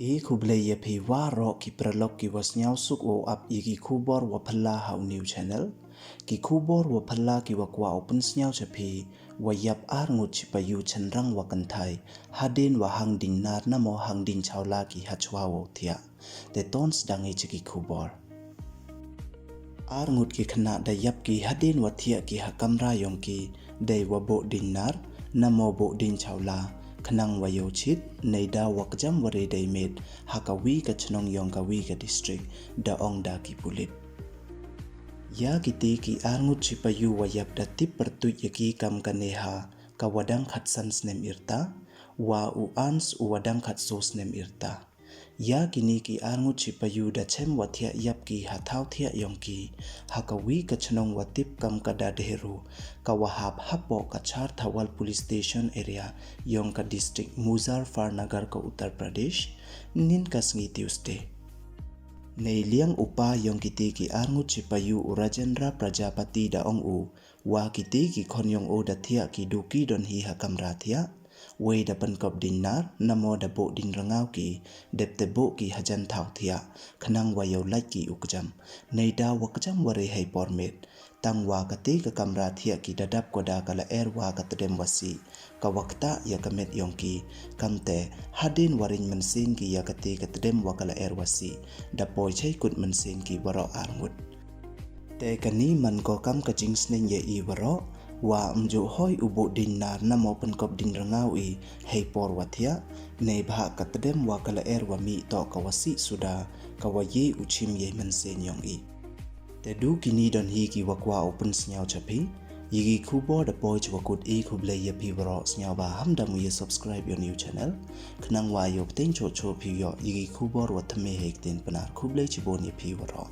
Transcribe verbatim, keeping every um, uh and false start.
E khublei ya phi waroh ki paralok ki wa sniawsuk wow ap ya ki khubor wa phylla ha u new channel. Ki khubor wa phylla ki wa kwah u pynsniaw cha phi, wa yap ar ngut chipayu chynrang wa kynthai, hadien wa hang ding nar namo hang ding chawla ki hachwa wow thiah. Te ton sdang i cha ki khubor. Ar ngut ki khynnah da yap ki hadien wa thiah ki ha kamra yong ki, dei wa boh ding nar namo boh ding chawla, khnang wa yow chit, neida wa kjam wa re dei met ha ka wi ka chnong yong ka wi ka district, da ong da ki pulit. Ya kiti ki ar ngut chipayu wa yap da tip pyrtuit ya ki kam ka Neha, ka wa dang khatsan snem yrta, wa u Ans u wa dang khatsoo snem yrta. Ya kini ki ar ngut chipayu da chem wa thiah yap ki ha thaw thiah yong ki ha ka wi ka chnong wa tip kam ka Dadheru, ka wa hap hapoh ka Char Thawal Police Station area yong ka district Muzaffarnagar ka Uttar Pradesh, nin ka sngi Tuesday. Nei liang u pa yong kiti ki ar ngut chipayu u Rajendra Prajapati da ong u, wa kiti ki khon yong u da thiah ki du ki don hi ha kamra thiah, wei da pynkop ding nar namo da boh ding rngaw ki, dep te boh ki hajan thaw thiah, khnang wa yow lait ki u kjam, neida wa kjam wa re hei por met. Tang wa kati ka kamra thiah ki da dap ko da ka lyer wa ka tdem wa sih, ka wa ktah ya ka met yong ki. Kamte, hadien wa ring mynsiem ki ya kati ka tdem wa ka lyer wa sih, da poi chei kut mynsiem ki waroh ar ngut. Te kani man ko kam ka jingsneng ya i waroh, wa ym ju hoi u boh ding nar namo pynkop ding rngaw i hei por wa thiah, neibhah ka tdem wa ka lyer wa mih toh ka wa sih suda, ka wa ye u chim yei mynsiem yong i. Te du kini don hi ki wa kwah u pynsniaw cha phi. Ya ki khubor da poi cha wa kut, i khublei ya phi waroh, sniaw ba ham da mu ya subscribe ya u new channel, khnang wa yow pteng choh choh phi yoh ya ki khubor wa thymme hei ktien Pnar. Khublei chibun ya phi waroh.